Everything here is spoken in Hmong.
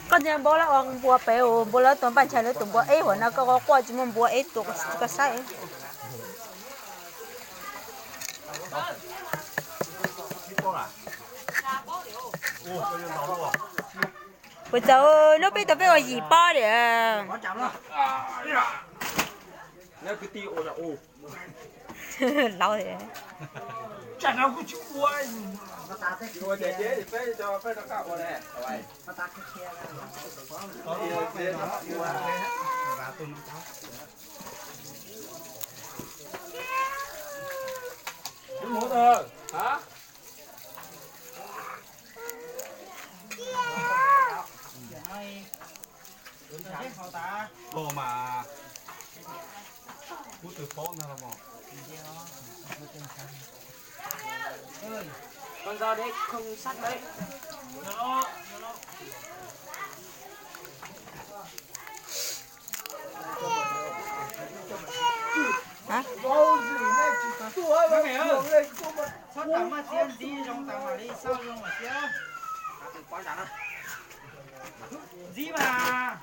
Koj ntsia npua lawv ua npua pem, npua lawv tua npaj ntshai lawv tus npua eb, huam no koj quaj tsis muaj npua eb tua koj saib. Puas txaus, hnub peb tau peb ua yim pob diam. Laus tias. Tua mas, kub twg paub ntag los mas. Con dao đấy không sắt đấy. Hả? Sab tam maj txiab ntxiv zoo tam mam li xauj zoo mas txiab. Ntxiv mas.